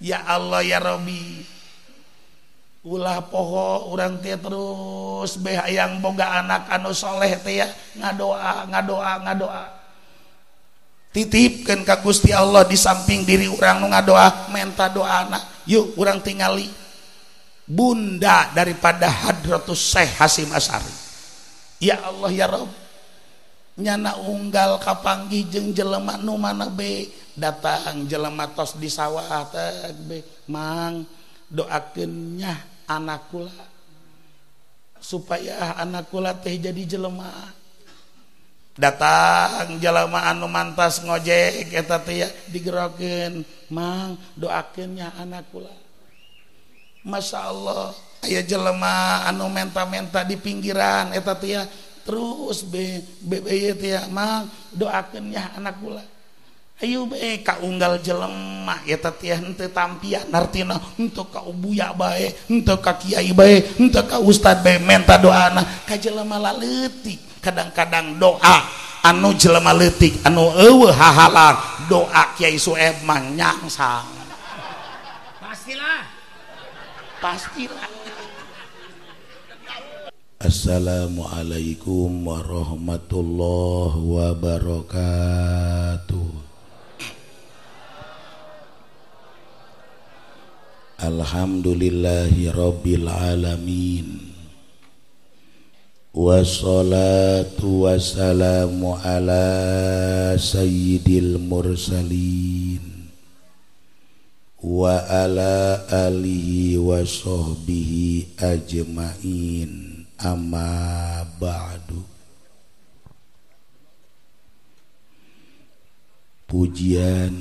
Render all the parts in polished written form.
Ya Allah ya Rabbi, ulah poho urang teh terus beh hayang boga anak anu soleh teh ya, ngadoa ngadoa ngadoa, titipkeun ka Gusti Allah di samping diri urang nu ngadoa menta doa anak. Yuk urang tingali bunda daripada Hadratus Syekh Hasyim Asy'ari. Ya Allah ya Rabb, nyana unggal kapanggih jeung jelema nu mana be, datang jelema tos di sawah teh be, mang doakeun nyah anak kula supaya anak kula teh jadi jelema. Datang jelema anu mantas ngojek eta teh ya, digerokeun, mang doakeun nya anak kula. Masya Allah, aya jelema anu menta-menta di pinggiran eta teh ya, terus be be teh ya, mang doakeun nya anak kula. Ayo be ka unggal jelema eta teh henteu tampian artina, henteu ka ubuya bae, henteu ka kiai bae, henteu ka ustad bae, menta doana ka jelema laleutik. Kadang-kadang doa anu jelema leutik anu eueuh hahalang, doa Kiai Sueb mah nyangsang. Pastilah. Pastilah. Assalamualaikum warahmatullahi wabarakatuh. Alhamdulillahi rabbil alamin. Wassalatu wassalamu ala sayyidil mursalin wa ala alihi wa sahbihi ajmain, amma ba'du. Pujian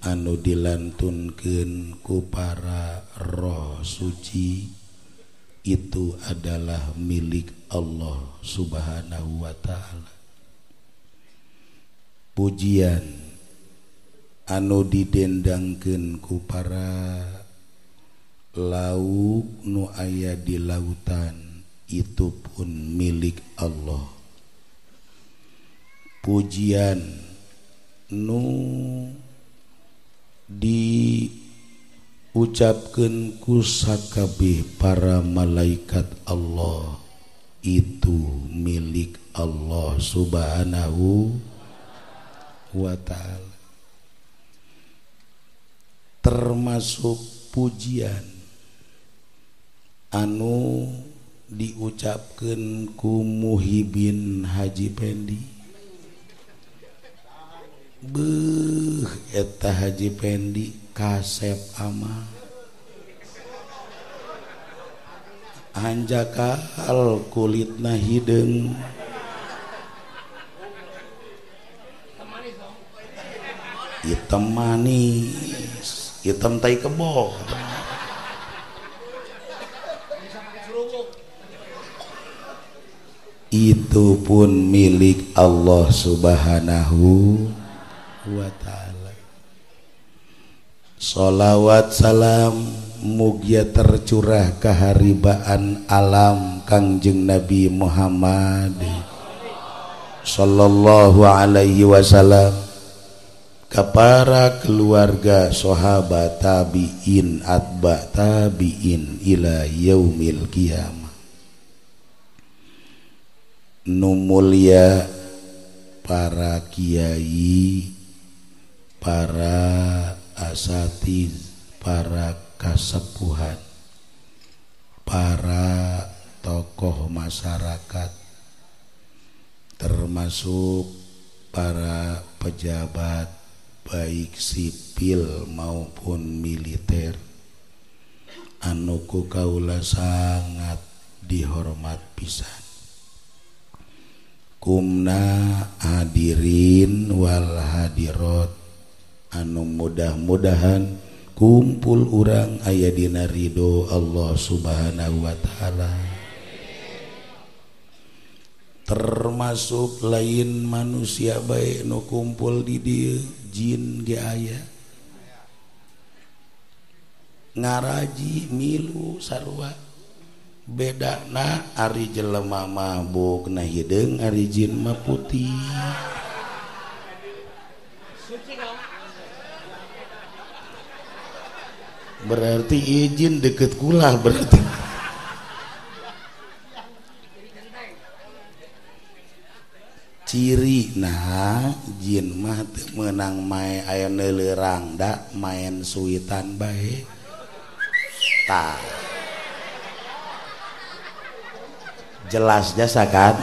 anu dilantunkeun ku para roh suci itu adalah milik Allah Subhanahu wa ta'ala. Pujian anu didendangkeun ku para lauk nu aya di lautan itu pun milik Allah. Pujian nu diucapkeun ku sakabeh para malaikat Allah itu milik Allah Subhanahu wa ta'ala. Termasuk pujian anu diucapkeun ku Muhibin Haji Pendi. Beuh eta Haji Pendi kasep ama hanjakal kulitna hideung, hitam manis, hitam tai kebo. Itu pun milik Allah Subhanahu wa ta'ala. Sholawat salam mugia tercurah keharibaan alam Kangjeng Nabi Muhammad sallallahu alaihi wasallam, kepada keluarga sahabat tabiin atba tabiin ila yaumil qiyamah. Nu mulia para kiai, para asatiz, para kasepuhan, para tokoh masyarakat, termasuk para pejabat baik sipil maupun militer, anu ku kaula sangat dihormat pisan. Kumna hadirin wal hadirat anu mudah-mudahan kumpul urang aya dina ridho Allah Subhanahu wa ta'ala. Termasuk lain manusia bae nu kumpul di dieu, jin ge aya, ngaraji milu sarua. Bedana ari jelema mabuk na hideung, ari jin mah putih. Berarti izin deket kula berarti. Ciri nah jin mah teu meunang mae aya neuleurang da maen suitan bae. Tah. Jelas jasa kan?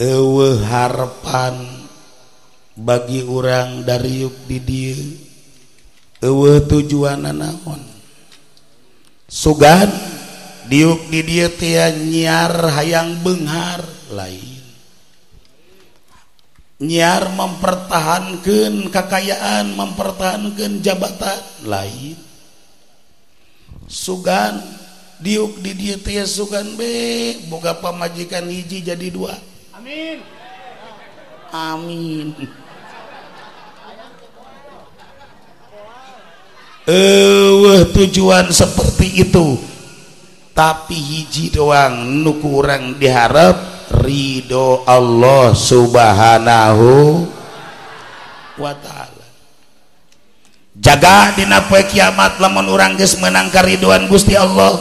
Eueuh harapan bagi urang dariuk di dieu. Eueuh tujuanna naon? Sugan diuk di dieu teh nyiar hayang beunghar lain. Nyiar mempertahankeun kakayaan, mempertahankeun jabatan lain. Sugan diuk di dieu teh sugan be boga pamajikan hiji jadi dua. Amin. Amin. Eueuh tujuan seperti itu. Tapi hiji doang nu kurang diharap ridho Allah Subhanahu wa ta'ala. Jaga dina poe kiamat lamun urang geus meunang karidoan Gusti Allah.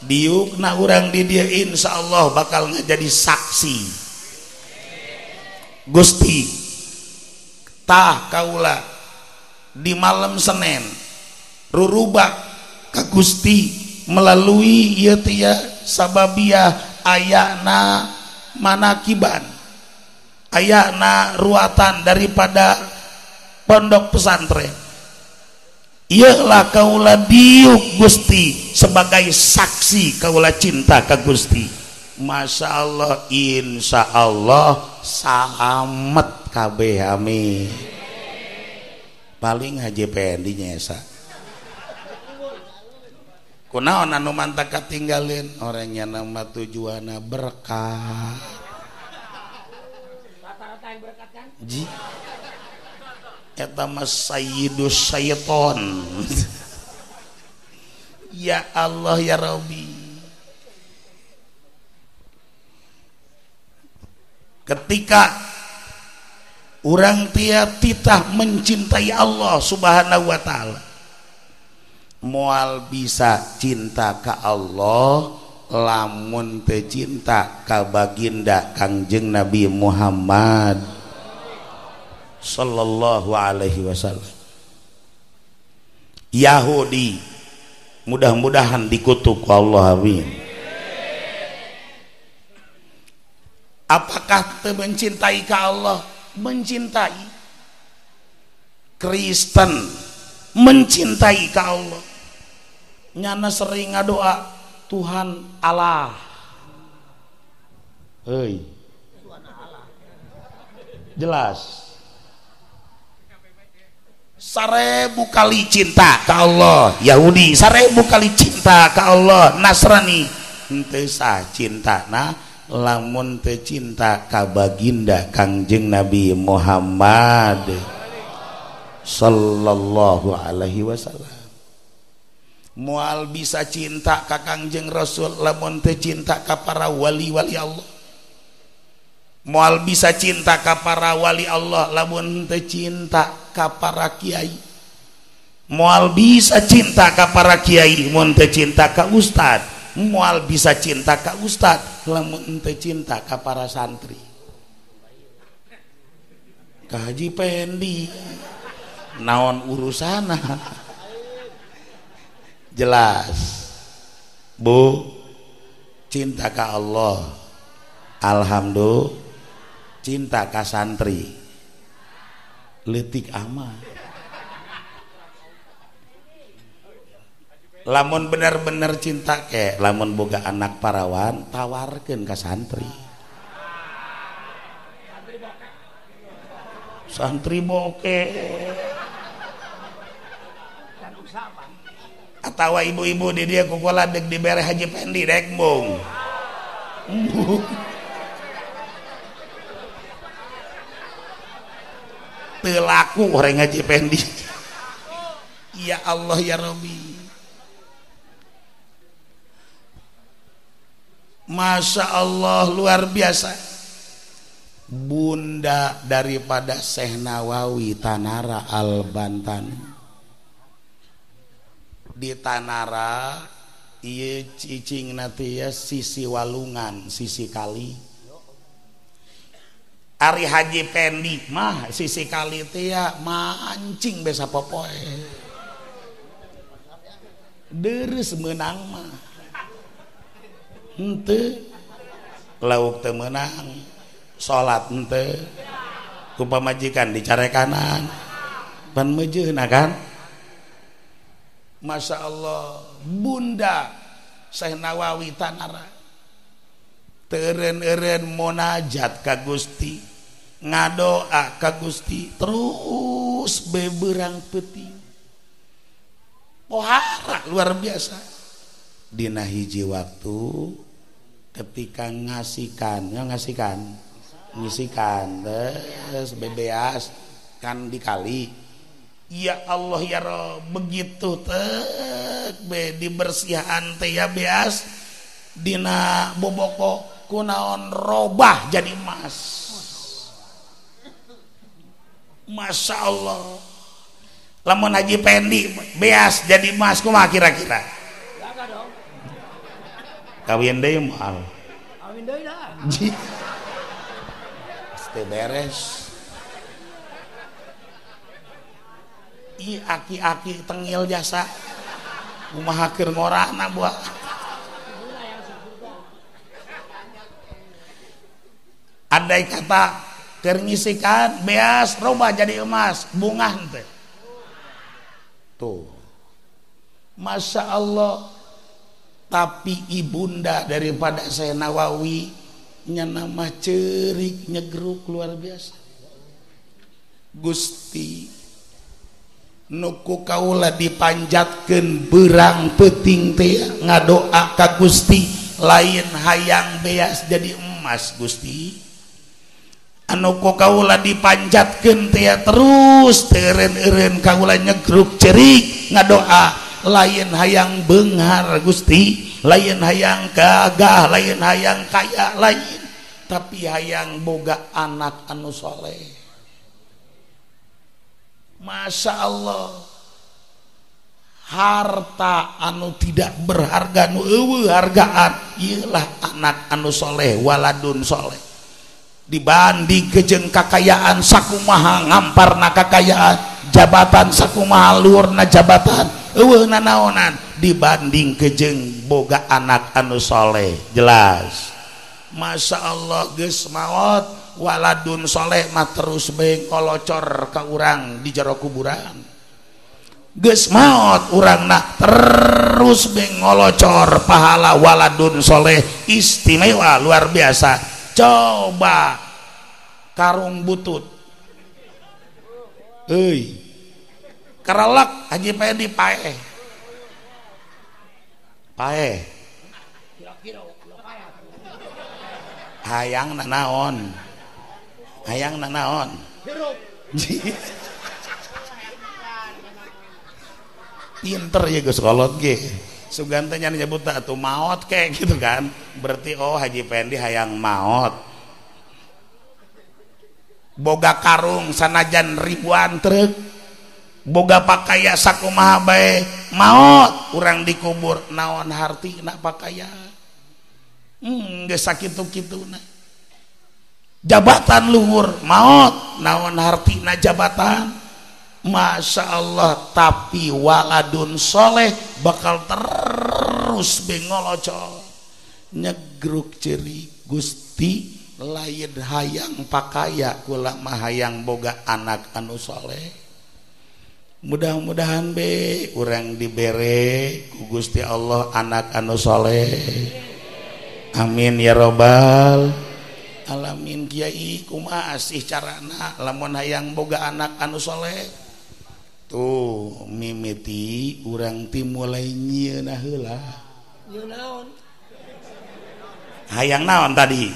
Diukna urang di dieu insyaallah bakal ngajadi saksi. Gusti tah kaula di malam Senin rurubak ka Gusti melalui ieu teh sababiah ayana manakiban ayana ruatan daripada pondok pesantren. Iyalah kaula diuk Gusti sebagai saksi kaula cinta ka Gusti. Masya Allah, insya Allah salamet kabeh amin. Paling Haji Pendi nyesa. Kunaon anu mantak katinggalin orangnya nama tujuana berkah. Rata-rata yang berkat kan? Ji. Eta mah sayyidus syaiton. Ya Allah ya Rabbi. Ketika orang tiap titah mencintai Allah Subhanahu wa ta'ala, moal bisa cinta ka Allah lamun teu cinta ka baginda Kangjeng Nabi Muhammad sallallahu alaihi wasallam. Yahudi mudah-mudahan dikutuk Allah, amin. Apakah teu mencintai ka Allah? Mencintai. Kristen mencintai ka Allah. Nyana sering ngadoa Tuhan Allah. Hei. Jelas. 1000 kali cinta ka Allah Yahudi, 1000 kali cinta ka Allah Nasrani. Henteu sah cintana lamun teu cinta ka baginda Kangjeng Nabi Muhammad sallallahu alaihi wasallam. Moal bisa cinta ka Kangjeng Rasul lamun teu cinta ka para wali-wali Allah. Moal bisa cinta ka para wali Allah lamun teu cinta ka para kiai. Moal bisa cinta ka para kiai mun teu cinta ka ustad. Moal bisa cinta ka ustad lamun teu cinta ka para santri. Ka Haji Pendi naon urusana? Jelas Bu, cinta ka Allah alhamdulillah, cinta ka santri leutik amat. Lamun bener-bener cinta ke, lamun boga anak parawan tawarkeun ka santri. Santri boke. Atawa ibu-ibu di dia kukola dek dibere Haji Pendi dek mung. Teu laku orang Haji Pendi. Ya Allah ya Rabbi. Masya Allah luar biasa. Bunda daripada Syekh Nawawi Tanara Al-Bantani. Di Tanara ieu cicingna teh sisi walungan, sisi kali. Ari Haji Pendi mah sisi kali teh mancing besa popoe. Deres meunang mah. Henteu lauk teu meunang, salat henteu, ku pamajikan dicarekanan. Pan meujeuna kan? Masya Allah, Bunda Syekh Nawawi Tanara teureun-eureun munajat ka Gusti, ngadoa ka Gusti terus beberang peuting. Pohara luar biasa. Dina hiji waktu ketika ngasikan, ngisikan terus bebeas kan dikali. Ya Allah ya Rob, begitu tek be dibersihan teh ya beas dina boboko kunaon robah jadi emas. Masya Allah. Lamun Haji Pendi beas jadi emas kumaha kira-kira? Kawin deui moal. Kawin deui dah. Teu beres. Ih aki-aki tengil jasa. Kumaha keur ngorana buah. Andai kata keur ngisikan beas robah jadi emas, bungah teh. Tuh. Masya Allah. Tapi ibunda daripada Syekh Nawawi nya nama cerik nyegruk luar biasa. Gusti nuku kaula dipanjatkeun beurang peuting teh ngadoa ka Gusti lain hayang beas jadi emas Gusti. Anu ku kaula dipanjatkeun teh terus teureun-eureun kaula nyegruk cerik ngadoa lain hayang beunghar Gusti, lain hayang gagah, lain hayang kaya, lain, tapi hayang boga anak anu soleh. Masya Allah, harta anu tidak berharga nu eueuh hargaan ieulah anak anu soleh, waladun soleh. Dibanding kejeng kakayaan sakumaha ngamparna kakayaan, jabatan sakumaha luhurna jabatan, eueuh nanaonan dibanding kejeng boga anak anu soleh. Jelas. Masya Allah geus maot waladun soleh mah terus bae ngolocor ka urang di jero kuburan. Geus maot urangna terus bae ngolocor pahala waladun soleh istimewa luar biasa. Coba karung butut euy kerelek Haji Pendi paeh paeh hayang nanaon, hayang nanaon. Pinter ya geus kolot ge. Sugan teh nya nyebut atuh maot kayak gitu kan. Berarti oh Haji Pendi hayang maot. Boga karung sanajan ribuan truk, boga pakaya sakumaha bae maot, urang dikubur naon hartina pakaya. Geus sakitu-kituna. Jabatan luhur maot, naon hartina jabatan. Masya Allah, tapi waladun soleh bakal terus bengolocol nyegruk ceri Gusti lain hayang pakaya kula mah hayang boga anak anu soleh. Mudah-mudahan be urang dibere ku Gusti Allah anak anu soleh. Amin ya robbal alamin. Kiai kumaha sih carana lamun hayang boga anak anu soleh? Tuh mimiti urang ti mulai nyieuna heula. Nyieun naon? Hayang naon tadi?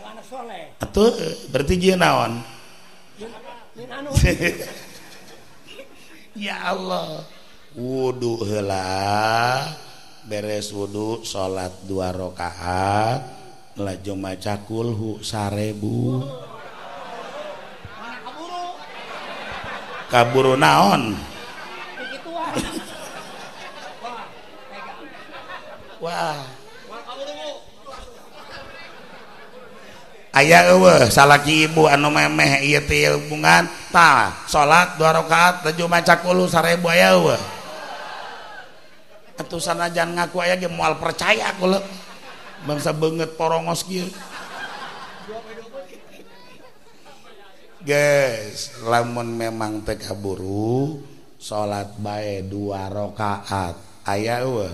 Anak soleh. Atuh berarti nyieun naon? Nyieun anu. Ya Allah. Wudu heula, beres wudu salat 2 rakaat, Laju maca kulhu 1000. Kaburu naon? Wah. Aya eueuh salaki ibu anu memeh ieu teh hubungan tah salat 2 rakaat laju maca kulhu 1000 aya eueuh. Atuh sanajan ngaku aya ge moal percaya kula. Bangsa beungeut porongos kieu. Guys, lamun memang teu kaburu salat bae 2 rakaat aya eueuh.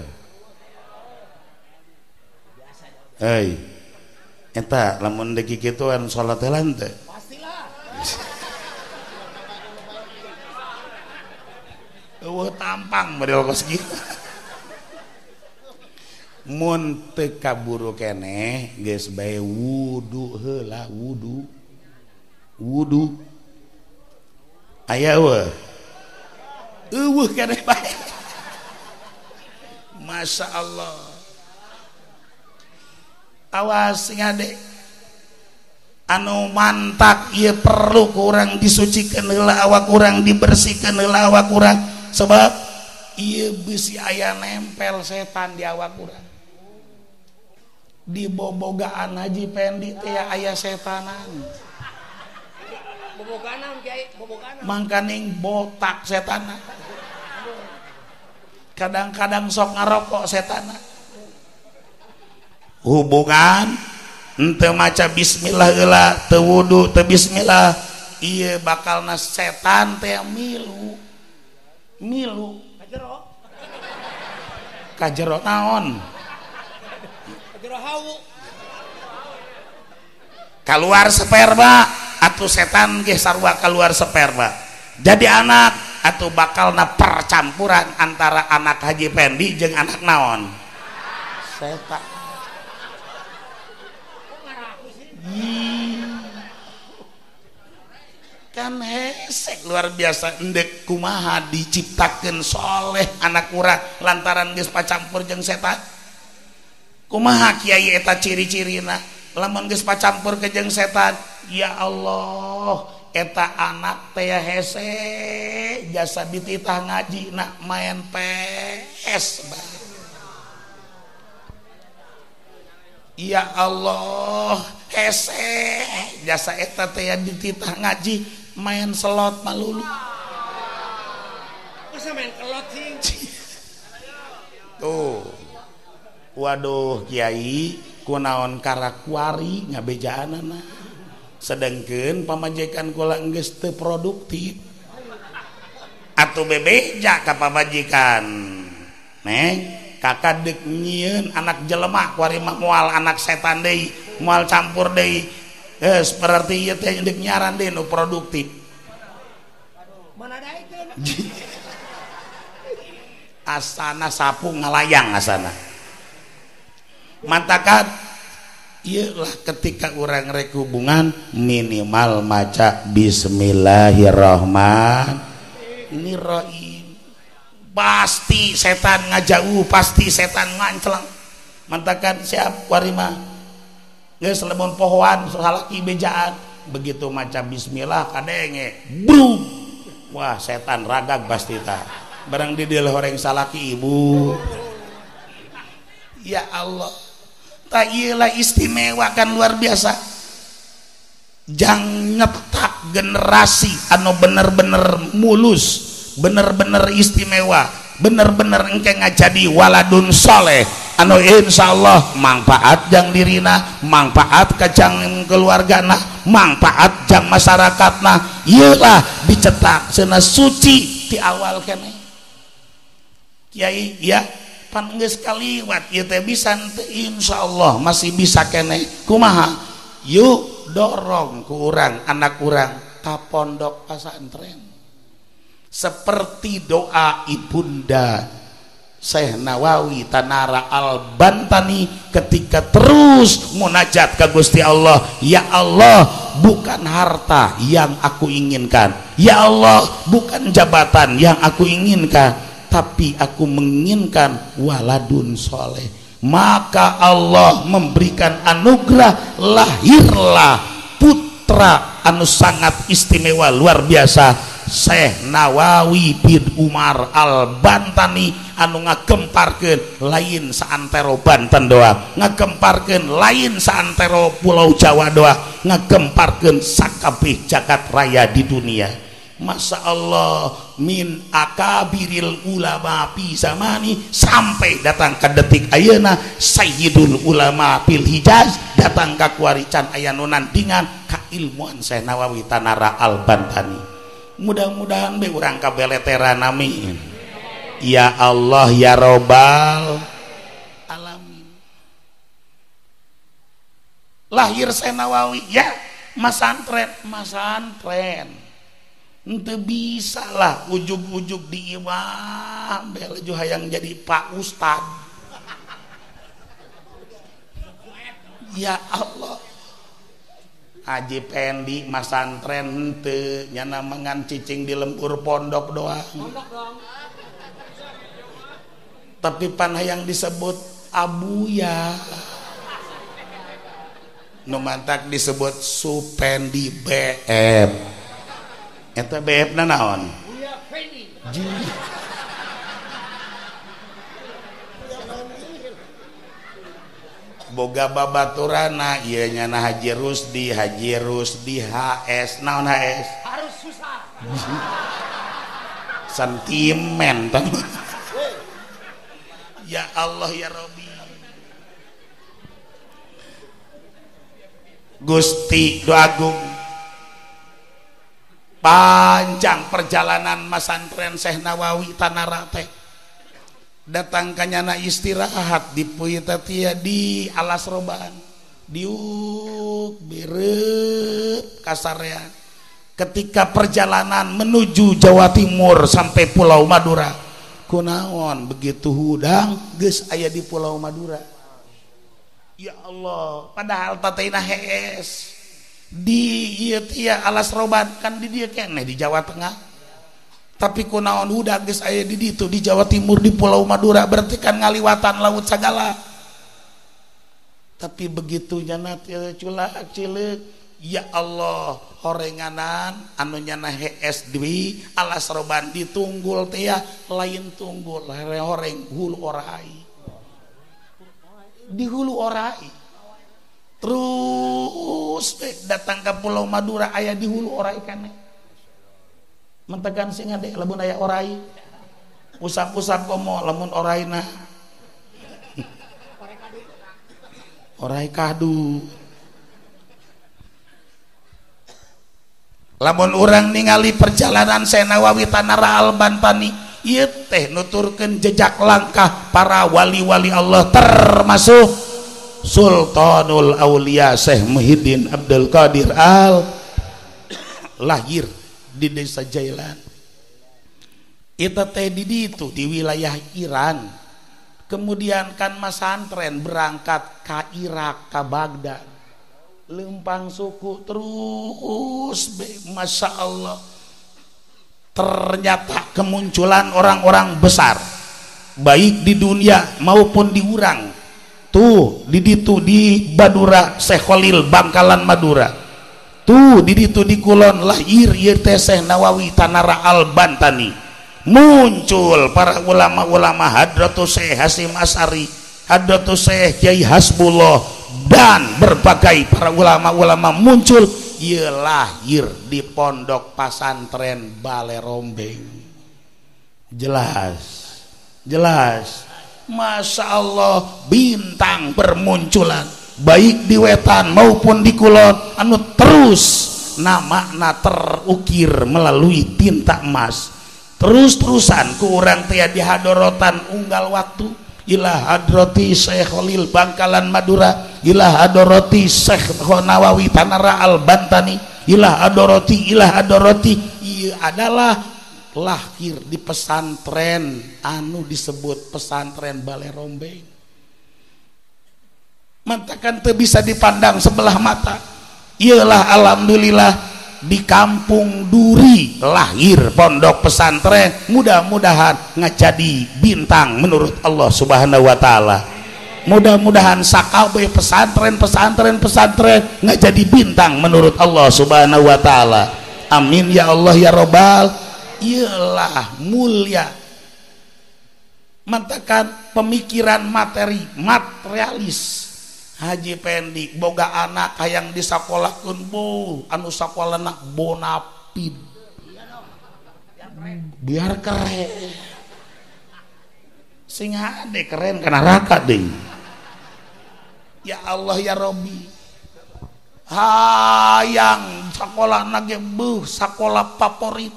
Hei, eta lamun deuk kikituan salat heula teu? Pastilah. Eueuh tampang model kos kieu. Mun teu kaburu keneh geus bae wudu heula, wudu. Wudu. Aya eueuh? Eueuh keneh bae. Masya Allah. Awas ngade anu mantak ieu perlu kurang disucikeun heula awak urang, dibersihkeun heula awak urang, sebab ieu bisi aya nempel setan di awak urang. Di bobogaan Haji Pendi teh aya setanan. Bobogaan kiai, bobogaan. Mangkaning botak setana. Kadang-kadang sok ngarokok setana. Hubungan henteu maca bismillah heula, teu wudu, teu bismillah, ieu bakalna setan teh milu. Milu. Kajero. Kajero naon? Kajero hawu. Kaluar sperma atuh setan ge sarua kaluar sperma. Jadi anak atuh bakalna percampuran antara anak Haji Pendi jeung anak naon? Setan. Kan hesek luar biasa endek kumaha diciptakeun soleh anak urang lantaran geus pacampur jeung setan. Kumaha kiai eta ciri-cirina lamun geus pacampur ke jeung setan, ya Allah eta anak teh hese jasa dititah ngaji nak main PS. Ya Allah hese jasa eta teh dititah ngaji main slot malulu. Masa main kelot sih? Tuh. Waduh kiai kunaon karakuari ngabejaanana. Sedengkeun pamajikan kula geus teu produktif. Atuh bebeja ka pamajikan. Neng, kakak deuk nyieun anak jelema kuari mah moal anak setan deui, moal campur deui. Geus berarti ieu teh deuk nyaran deui nu produktif. Mana daekeun? Asana sapu ngalayang asana. Mantakan ieu lah ketika urang rek hubungan minimal maca bismillahirrahmanirrahim. Pasti setan ngajauh, pasti setan nganclang. Mantakan siap warima. Geus lamun pohoan salaki bejaan, begitu maca bismillah kadenge brum. Wah, setan ragag pasti ta. Barang di dieu horeng salaki ibu. Ya Allah. Tak iyalah istimewa kan luar biasa. Jang nyetak generasi anu bener-bener mulus, bener-bener istimewa, bener-bener engke ngajadi waladun soleh anu insyaallah manfaat jang dirina, manfaat ka jang keluargana, manfaat jang masyarakatna. Iyalah dicetak cenah suci di awal keneh. Kiai ya pan geus kaliwat ieu teh bisa teu, insyaallah masih bisa keneh. Kumaha? Yuk dorong ku urang anak urang ka pondok pasantren. Seperti doa ibunda Syekh Nawawi Tanara Al-Bantani ketika terus munajat ke Gusti Allah, ya Allah bukan harta yang aku inginkan, ya Allah bukan jabatan yang aku inginkan, tapi aku menginginkan waladun soleh. Maka Allah memberikan anugerah, lahirlah putra anu sangat istimewa luar biasa, Syekh Nawawi bin Umar Al-Bantani anu ngagemparkeun lain saantero Banten doa, ngagemparkeun lain saantero Pulau Jawa doa, ngagemparkeun sakabeh jagat raya di dunia. Masya Allah, min akabiril ulama fi zamani sampai datang ke detik ayeuna sayyidul ulama fil Hijaz datang ka kuari can aya nu nandingan kailmuan Syekh Nawawi Tanara Al-Bantani. Mudah-mudahan be urang kabeleteran, amin ya Allah ya robbal alamin. Lahir Syekh Nawawi ya masantren, masantren ente bisa lah ujug-ujug di imam bela ju hayang jadi Pak Ustad. Ya Allah, Haji Pendi masantren henteu nyana mengan cicing di lembur pondok doang. Tapi pan hayang disebut Abuya, nu mantak disebut Supendi BF. Eta BF na naon? Boga babaturana ieu nyana Haji Rusdi, Haji Rusdi HS, naon HS? Harus susah. Sentimen tah. Ya Allah ya Rabbi. Gusti doa agung. Panjang perjalanan masantren Syekh Nawawi Tanara teh. Datang ka nyana istirahat di Puitatia di alas roban, diuk bireup kasarean. Ketika perjalanan menuju Jawa Timur sampai Pulau Madura, kunaon begitu hudang geus aya di Pulau Madura. Ya Allah, padahal tatena hees di ieu tia alas roban kan di dieu keneh di Jawa Tengah. Tapi kunaon hudang geus aya di ditu di Jawa Timur di Pulau Madura, berarti kan ngaliwatan laut sagala. Tapi begitu nyana culak cileuk, ya Allah, horenganan anu nyana hees di alas roban ditunggul teh ya, lain tunggul horeng hulu orai, di hulu orai terus datang ke Pulau Madura aya di hulu orai kane. Mentekan sing ade lamun aya orai, usap-usap komo lamun oraina orai kadu. Lamun urang ningali perjalanan Syekh Nawawi Tanara Al-Bantani ieu teh nuturkeun jejak langkah para wali-wali Allah termasuk Sultanul Aulia Syekh Muhyiddin Abdul Qadir Al lahir di desa Jailan. Eta teh di ditu di wilayah Iran. Kemudian kan masantren berangkat ka Irak, ka Baghdad. Lempang suku terus, Masya Allah. Ternyata kemunculan orang-orang besar baik di dunia maupun di urang tuh di ditu di Madura, Syekh Khalil Bangkalan Madura tuh di ditu di Kulon lahir ieu teh Syekh Nawawi Tanara Al-Bantani. Muncul para ulama-ulama Hadratus Syekh Hasyim Asy'ari, Hadratus Syekh Kiai Hasbullah, dan berbagai para ulama-ulama muncul. Ia lahir di pondok pasantren Balerombeng. Jelas, jelas, Masya Allah, bintang bermunculan baik di wetan maupun di kulon anu terus nama-na terukir melalui tinta emas. Terus-terusan ku urang teh di hadorotan unggal waktu ila hadrati Syekh Khalil Bangkalan Madura, ila hadrati Syekh Nawawi Tanara Al-Bantani, ila hadrati, ila hadrati. Ieu adalah lahir di pesantren anu disebut pesantren Balerombeng. Mantakan teu bisa dipandang sebelah mata. Iyalah alhamdulillah di kampung Duri lahir pondok pesantren, mudah-mudahan ngajadi bintang menurut Allah Subhanahu wa taala. Mudah-mudahan sakabe pesantren nggak jadi bintang menurut Allah Subhanahu wa taala. Amin ya Allah ya robbal. Iyalah mulia. Mantakan pemikiran materi, materialis. Haji Pendi boga anak hayang disakolahkeun bu, anu sakolana bonafid. Biar keren. Sing hade keren kana neraka deui. Ya Allah ya Robbi, hayang sakolana ge beuh sakola favorit,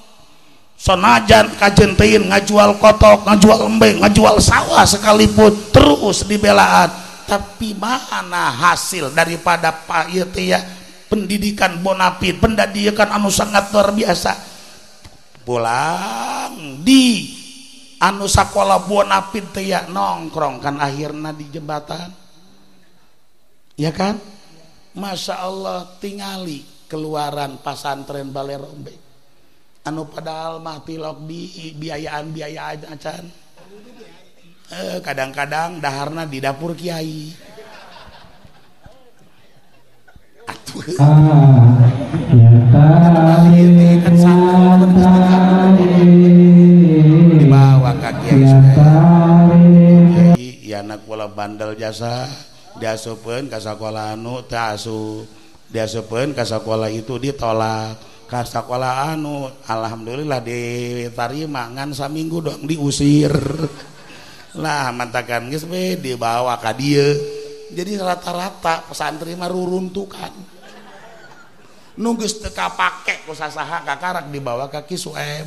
sanajan kajenteun ngajual kotok, ngajual embeng, ngajual sawah sekalipun terus dibelaan. Tapi mana hasil daripada pak ieu teh ya pendidikan bonafid, pendidikan anu sangat luar biasa. Pulang di anu sakola bonafid teh ya nongkrong kan akhirna di jembatan. Ya kan? Masya Allah tingali keluaran pasantren Balerombeng anu padahal mah tilok di biayaan-biayaan acan. Kadang-kadang daharna di dapur kiai. Atuh. Dibawa ka kiai. Kiai anak kula bandel jasa. Diasupeun ka sakola anu teu asup, diasupeun ka sakola itu ditolak, ka sakola anu alhamdulillah ditarima ngan saminggu doang diusir. Lah mantakan geus we dibawa ka dieu. Jadi rata-rata pesantren mah ruruntukan. Nu geus teu kapake ku sasaha kakarak dibawa ka Ki Sueb.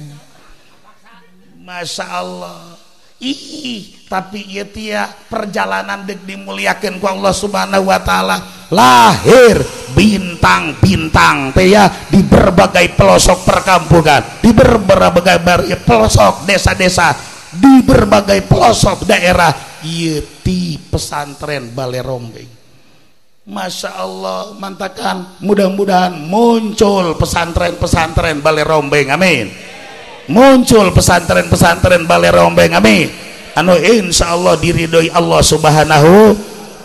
Masya Allah. Ih, tapi ieu tia perjalanan deuk dimuliakeun ku Allah Subhanahu wa taala. Lahir bintang-bintang teh ya di berbagai pelosok perkampungan, di berbagai pelosok desa-desa, di berbagai pelosok daerah ieu ti pesantren Balerombeng. Masya Allah, mantakan mudah-mudahan muncul pesantren-pesantren Balerombeng, amin. Muncul pesantren-pesantren Balerombeng, amin. Anu insya Allah diridhoi Allah Subhanahu.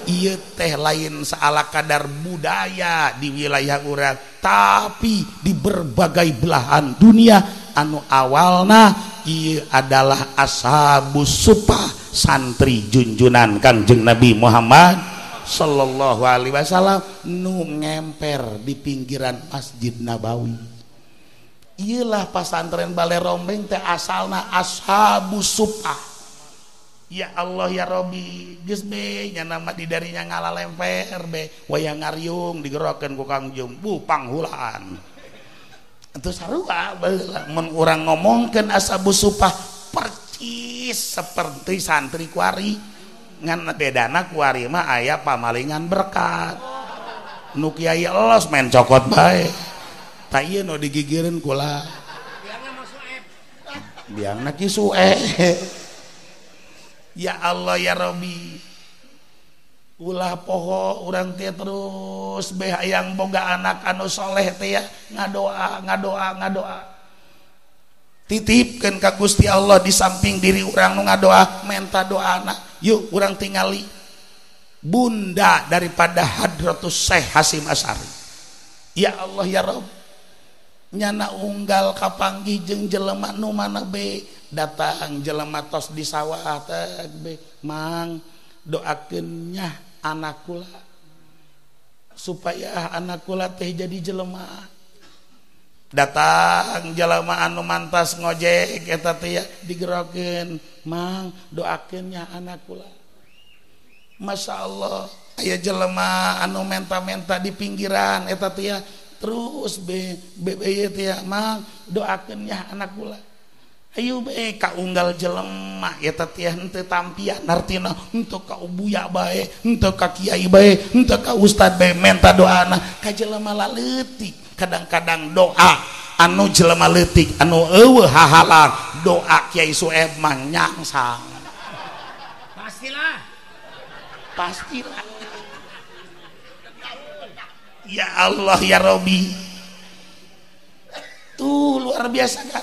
Ieu teh lain saala kadar budaya di wilayah urang, tapi di berbagai belahan dunia anu awalna ieu adalah ashabus supah, santri junjunan Kangjeng Nabi Muhammad sallallahu alaihi wasallam nu ngemper di pinggiran Masjid Nabawi. Iyalah pasantren Balerombeng teh asalna ashabus supah. Ya Allah ya Robi, geus be nya nama di darinya ngalalemper be wayang ngariung digerokeun ku Kang Jum, bu panghulaan. Atuh sarua baheula mun urang ngomongkeun ashabus supah percis seperti santri kuari, ngan bedana kuari mah aya pamalingan berkat. Nu kiai elos main cokot bae. Tak ieu nu digigireun kula. Biangna Ki Sueb. Ya Allah ya Robi. Ulah poho urang teh terus beh hayang boga anak anu soleh teh ya ngadoa ngadoa ngadoa. Titipkeun ka Gusti Allah di samping diri urang nu ngadoa menta doana. Yuk urang tingali bunda daripada Hadratus Syekh Hasyim Asy'ari. Ya Allah ya Rob. Nyana unggal kapanggih jeung jelema nu mana be datang jelema tos di sawah teh be mang doakeun nyah anak kula supaya anak kula teh jadi jelema. Datang jelema anu mantas ngojek eta teh ya digerokeun mang doakeun nyah anak kula. Masya Allah aya jelema anu menta-menta di pinggiran eta teh ya terus be be teh ya mang doakeun nyah anak kula. Ayo be kaunggal jelema eta teh henteu tampian artina henteu ka ubuya bae, henteu ka kiai bae, henteu ka ustad bae menta doana ka jelema laleutik. Kadang-kadang doa anu jelema leutik anu eueuh hahalang doa Kiai Sueb mah nyangsang. Pastilah. Pastilah. Ya Allah ya Robi. Tuh luar biasa kan.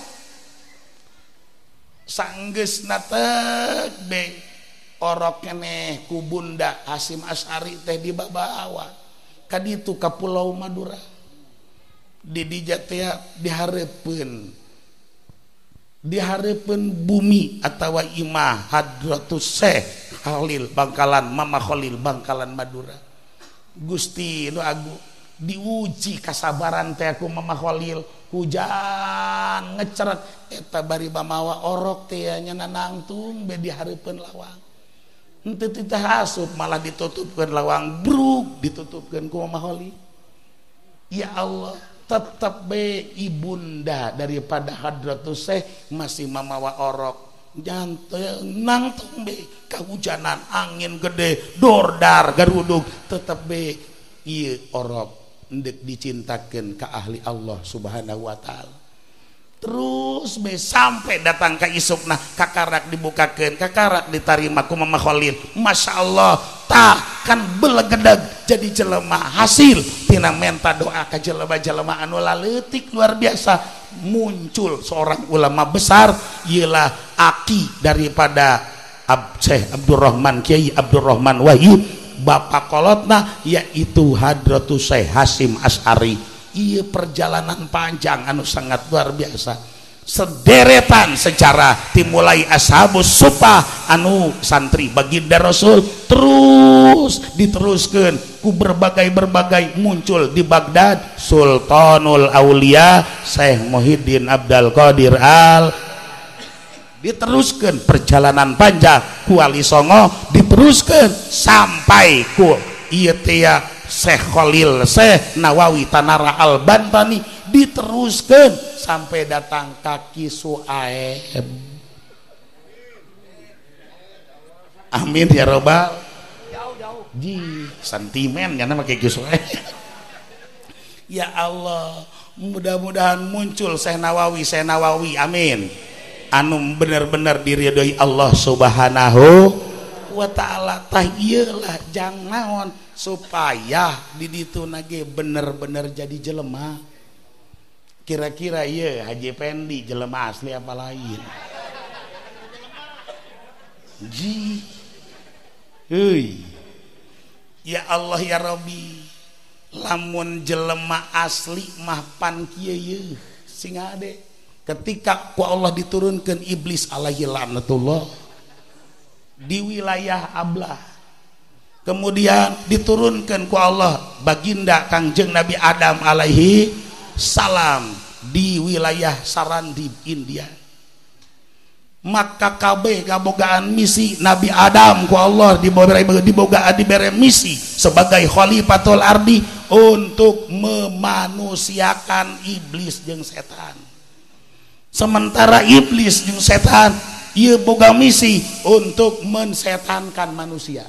Sanggeus natek be Orok keneh ku Bunda Hasyim Asy'ari teh dibawa ka ditu ka Pulau Madura. Di dija teh dihareupeun bumi atawa imah Hadratus Syekh Khalil Bangkalan, Mama Khalil Bangkalan Madura. Gusti nu agung diuji kasabaran teh ku Mama Khalil, hujan ngeceret eta bari mamawa orok teh nya nangtung be dihareupeun lawang. Henteu titah asup malah ditutupkeun lawang, bruk ditutupkeun ku Mama Khalil. Ya Allah, tetap be ibunda daripada Hadratus Syekh masih mamawa orok jantung nangtung be kahujanan angin gede dordar garudug tetap be ieu orok endek dicintakeun ka ahli Allah Subhanahu wa taala. Terus be sampai datang ka isukna kakarak dibukakeun, kakarak ditarima ku Mama Khalil. Masya Allah, tah kan belegedeg jadi jelema hasil tina menta doa ka jelema-jelema anu laleutik luar biasa. Muncul seorang ulama besar, ialah aki daripada Syekh Abdurrahman, Kiai Abdurrahman Wahyu, bapak kolotna yaitu Hadratus Syekh Hasyim Asy'ari. Iya perjalanan panjang anu sangat luar biasa, sederetan sejarah dimulai ashabus supah anu santri baginda Rasul, terus diteruskan ku berbagai-berbagai muncul di Baghdad Sultanul Aulia Syekh Muhyiddin Abdul Qadir Al, diteruskan perjalanan panjang ku Wali Songo, diteruskan sampai ku ieu teh Syekh Khalil, Syekh Nawawi Tanara Al-Bantani, diteruskan sampai datang kaki Suaib. Amin ya robbal. Ji sentimen karena pakai Ki Suaib. Ya Allah, mudah-mudahan muncul Syekh Nawawi, Syekh Nawawi, amin. Anu bener-bener diridhoi Allah Subhanahu wa taala. Tah ieu lah jang naon supaya di ditu nage bener-bener jadi jelema. Kira-kira iya Haji Pendi jelema asli apa lain? Ji, hei, ya Allah ya Rabbi, lamun jelema asli mah pan kieu yeuh sing ade. Ketika ku Allah diturunkan iblis alaihi laknatullah di wilayah Ablah, kemudian diturunkan ku Allah baginda Kangjeng Nabi Adam alaihi salam di wilayah Sarandib India. Maka kabeh kabogaan misi Nabi Adam ku Allah dibogaan dibere misi sebagai khalifatul ardi untuk memanusiakan iblis jeung setan. Sementara iblis jeung setan ieu boga misi untuk mensetankan manusia.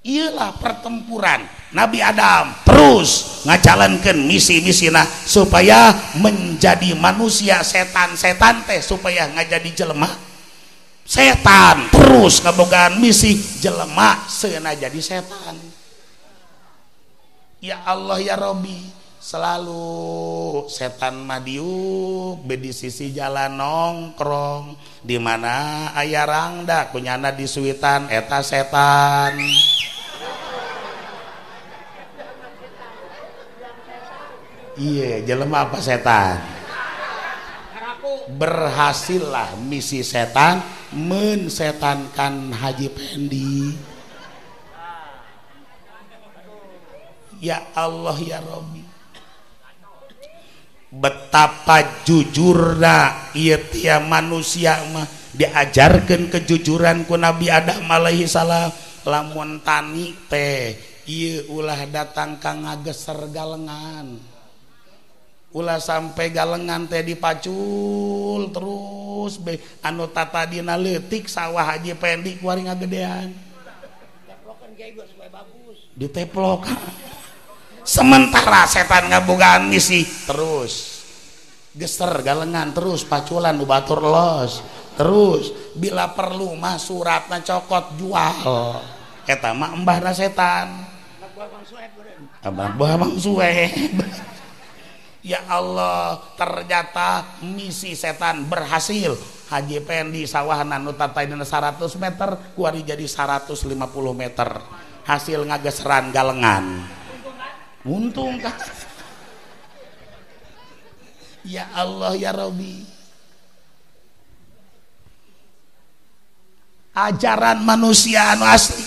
Ialah pertempuran Nabi Adam terus ngajalankan misi-misina supaya menjadi manusia setan-setan teh supaya ngajadi jelema. Setan terus ngabogaan misi jelema seuna jadi setan. Ya Allah ya Rabbi, selalu setan mah diuk be di sisi jalan nongkrong di mana aya rangda kunyana disuitan eta setan. Iya, jelema apa setan? Berhasillah misi setan mensetankan Haji Pendi. Ya Allah ya Rabbi, betapa jujurna ieu tia manusia mah diajarkeun kejujuran ku Nabi Adam alaihi salam. Lamun tani teh ieu ulah datang ka ngageser galengan, ulah sampai galengan teh dipacul terus be anu tatadina leutik sawah Haji Pendi kuari ngagedean diteplok. Sementara setan ngabogaan misi terus geser galengan terus paculan nu batur los terus, bila perlu mah suratna cokot jual eta mah embahna setan. Abah Bang Sueb. Ya Allah, ternyata misi setan berhasil. Haji Pendi sawahna nu tataina 100 meter kuari jadi 150 meter. Hasil ngageseran galengan. Untung kan? Ya Allah ya Robi. Ajaran manusia anu asli.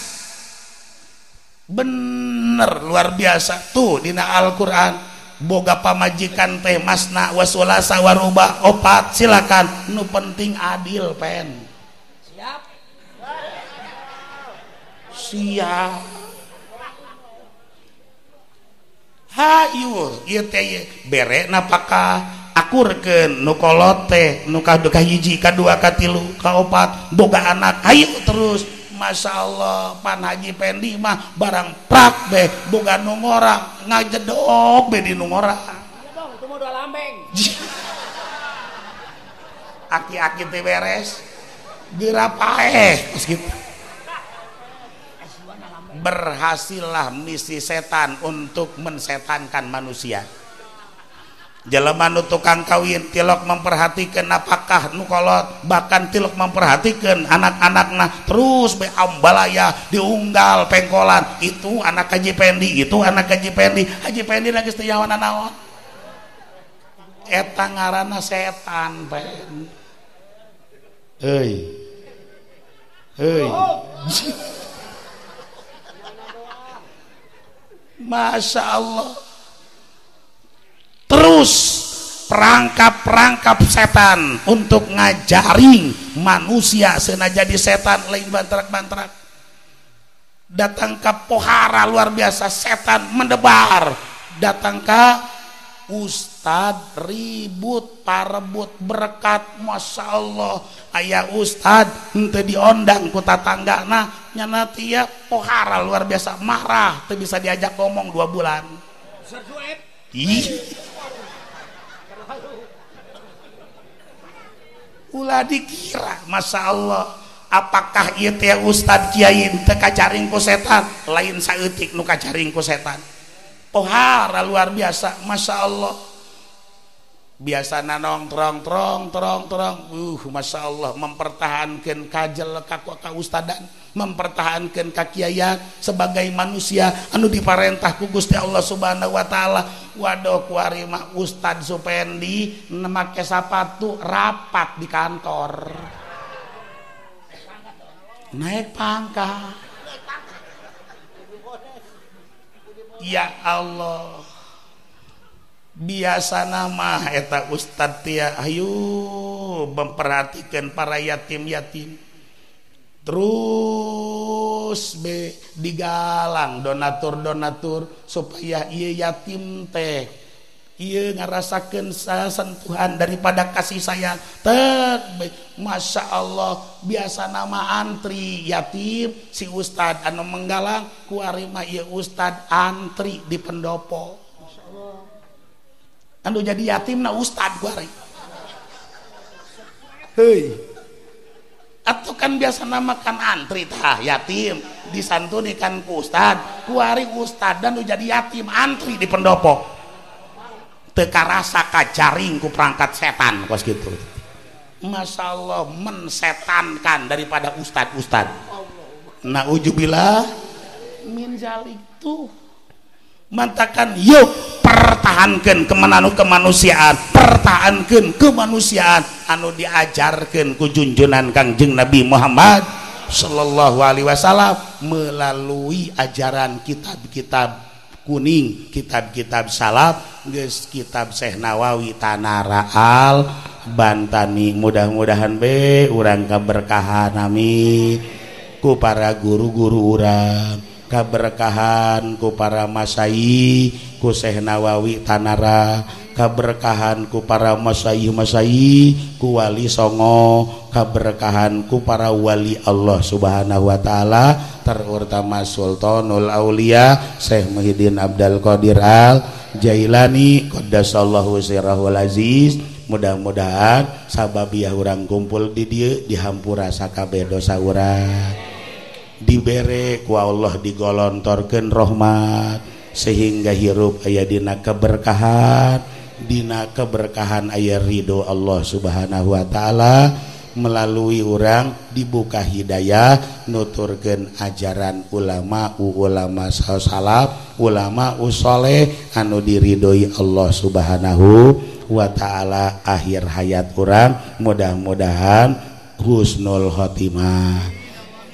Bener luar biasa tuh dina Al-Qur'an. Boga pamajikan teh masna wasulasa waruba opat silakan nu penting adil pen. Siap. Siap. Hayu ieu teh bere napakah akurkeun nu kolot teh nu kahiji kadua katilu kaopat boga anak hayu terus. Masya Allah pan Haji Pendi mah barang prak beh boga nu ngora ngajedok be di nu ngora. Aki-aki teh beres geura paeh geus kitu. Berhasillah misi setan untuk mensetankan manusia. Jelema nu tukang kawin tilok memperhatikan apakah nu kolot, bahkan tilok memperhatikan anak-anakna terus be ambalaya diunggal pengkolan itu anak Haji Pendi, itu anak Haji Pendi. Haji Pendi lagi teu nyaho nanaon. Eta ngaranna setan pen. Heuy. Heuy. Masya Allah. Terus perangkap-perangkap setan untuk ngajaring manusia sena jadi setan lain bantrak-bantrak. Datang ke pohara luar biasa setan mendebar. Datang ke ustad ribut parebut berkat. Masya Allah ayah ustad henteu diondang ku tatanggana nyana tia pohara luar biasa marah teu bisa diajak ngomong 2 bulan. Ih. Ulah dikira Masya Allah apakah ieu teh ustad kiai teu kajaring ku setan lain saeutik nu kajaring ku setan. Pohara luar biasa Masya Allah. Biasana nongtrong trong trong trong Masya Allah mempertahankan kajel ka kaustadan, mempertahankan kakiaian sebagai manusia anu diparentah ku Gusti Allah Subhanahu wa taala. Waduh kuari mah Ustad Supendi make sapatu rapat di kantor. Naik pangkat. Ya Allah. Biasa nama eta ustad tia ayo memperhatikan para yatim-yatim. Terus be digalang donatur-donatur supaya ieu yatim teh ieu ngarasakeun sentuhan daripada kasih sayang. Tek be Masya Allah biasa nama antri yatim si ustad anu menggalang kuari mah ieu ustad antri di pendopo. Anu jadi yatim na ustad kuari. Hei. Atau kan biasa nama kan antri tah yatim disantuni kan ku ustad, kuari ustad dan nu jadi yatim antri di pendopo. Teu karasa kajaring ku perangkat setan kos kitu. Masya Allah mensetankan daripada ustad-ustad. Naujubillah min zalik tuh. Mantakan yuk pertahankan kemanusiaan, pertahankan kemanusiaan anu diajarkan ku junjunan Kangjeng Nabi Muhammad sallallahu alaihi wasallam melalui ajaran kitab-kitab kuning, kitab-kitab salaf, geus kitab Syekh Nawawi Tanara Al Bantani. Mudah-mudahan be urang kaberkahan amin ku para guru-guru urang, kaberkahan ku para masai ku Syekh Nawawi Tanara, kaberkahan ku para masai-masai ku wali songo, kaberkahan ku para wali Allah Subhanahu wa taala, terutama Sultanul Aulia Syekh Muhyiddin Abdul Qadir Al Jailani qaddasallahu sirrahul aziz. Mudah-mudahan sababiah urang kumpul di dieu dihampura sakabeh dosa urang, dibere ku Allah digolontorkeun rahmat sehingga hirup aya dina keberkahan, Dina keberkahan aya ridho Allah Subhanahu wa taala melalui urang dibuka hidayah nuturkeun ajaran ulama ulama salaf ulama usoleh anu diridhoi Allah Subhanahu wa taala. Akhir hayat urang mudah-mudahan husnul khotimah,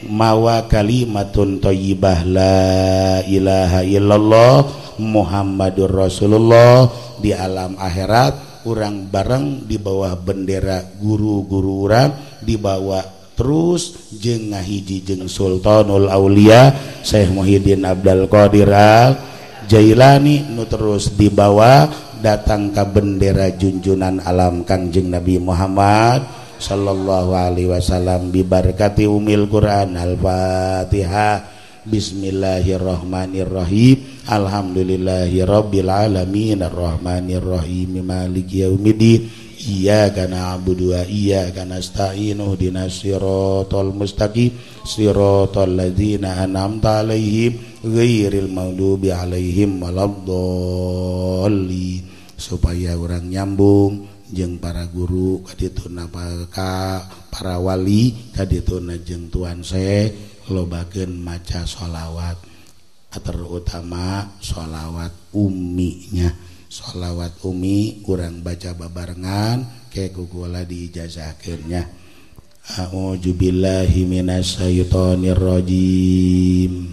mawa kalimatun thayyibah la ilaha illallah Muhammadur Rasulullah. Di alam akhirat urang bareng di bawah bendera guru-guru urang dibawa terus jeung ngahiji jeung Sultanul Aulia Syekh Muhyiddin Abdul Qadir Al Jailani nu terus dibawa datang ke bendera junjunan alam Kangjeng Nabi Muhammad sallallahu alaihi wasallam bibarkati umil Quran. Al-Fatihah. Bismillahirrahmanirrahim. Alhamdulillahirabbil alamin arrahmanirrahim maliki yaumiddin. Iyyaka na'budu wa iyyaka nasta'in ihdinas siratal mustaqim siratal ladzina an'amta 'alaihim ghairil maghdubi 'alaihim waladdallin. Supaya urang nyambung jeung para guru kadituna para wali kadituna jeung tuan Syekh lobakeun maca sholawat, terutama sholawat umminya. Sholawat umi kurang baca babarengan ke kukula diijazahkeunnya. A'udzubillahi minasyaitonirrajim.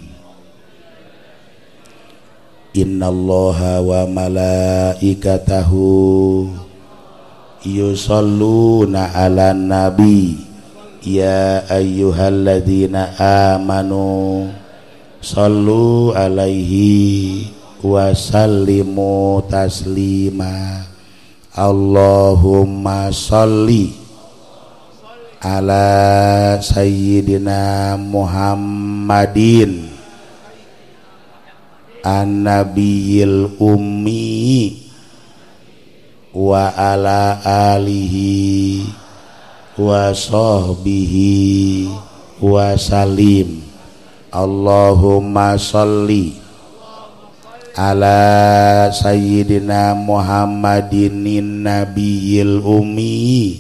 Innallaha wa malaikatahu yusholluna 'alan nabi ya ayyuhalladzina amanu sallu alaihi wa sallimu taslima. Allahumma sholli ala sayyidina Muhammadin an-nabiyil ummi wa ala alihi wa sahbihi wa salim. Allahumma sholli ala sayyidina Muhammadin nabiyil ummi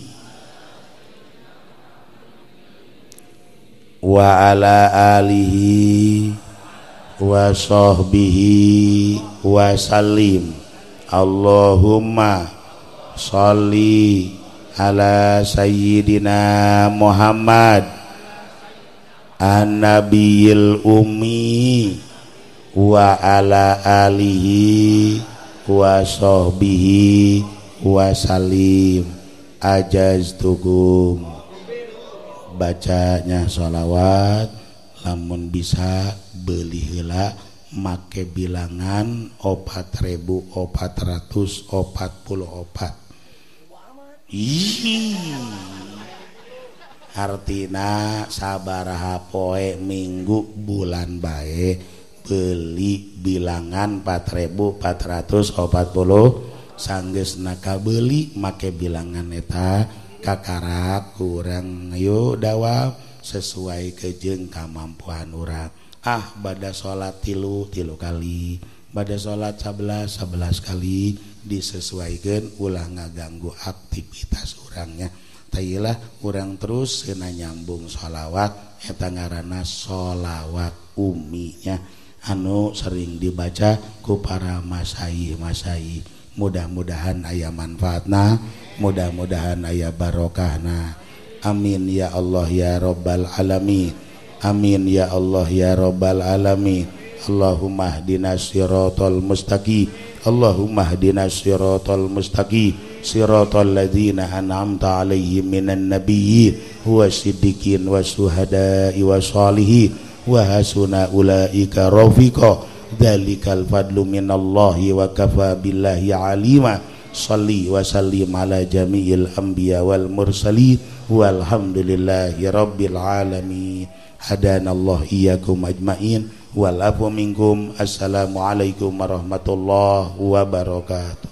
wa ala alihi wa sahbihi wa salim. Allahumma sholli ala sayyidina Muhammad an-nabiyil ummi wa ala alihi wa sahbihi wa salim. Ajaztukum. Bacanya sholawat lamun bisa beli heula make bilangan 4444. Ih, artina sabaraha poe minggu bulan bae beli bilangan 4440 sanggeusna kabeli make bilangan eta kakarak kurang yo dawam sesuai kejeng kamampuan urang. Ah bada salat tilu kali, bada salat 11 kali, disesuaikan ulah ngaganggu aktivitas urangnya. Tailah urang terus kena nyambung sholawat eta ngaranna sholawat uminya anu sering dibaca ku para masai-masai. Mudah-mudahan aya manfaatna, mudah-mudahan aya barokahna. Amin ya Allah ya rabbal alamin. Amin ya Allah ya rabbal alamin. Allahumma ihdinas siratal mustaqim. Allahumma ihdinas siratal mustaqim. Siratal ladzina an'amta 'alaihim minan nabiyyin wasiddiqin wasyuhada'i wassalihin wa hasuna ulaika rafiqa. Dzalikal fadlu minallahi wa kafa billahi alima. Shalli wa sallim ala jami'il anbiya wal mursalin walhamdulillahi rabbil alamin. Hadanallahu iyyakum ajmain wal afwu minkum. Assalamualaikum warahmatullahi wabarakatuh.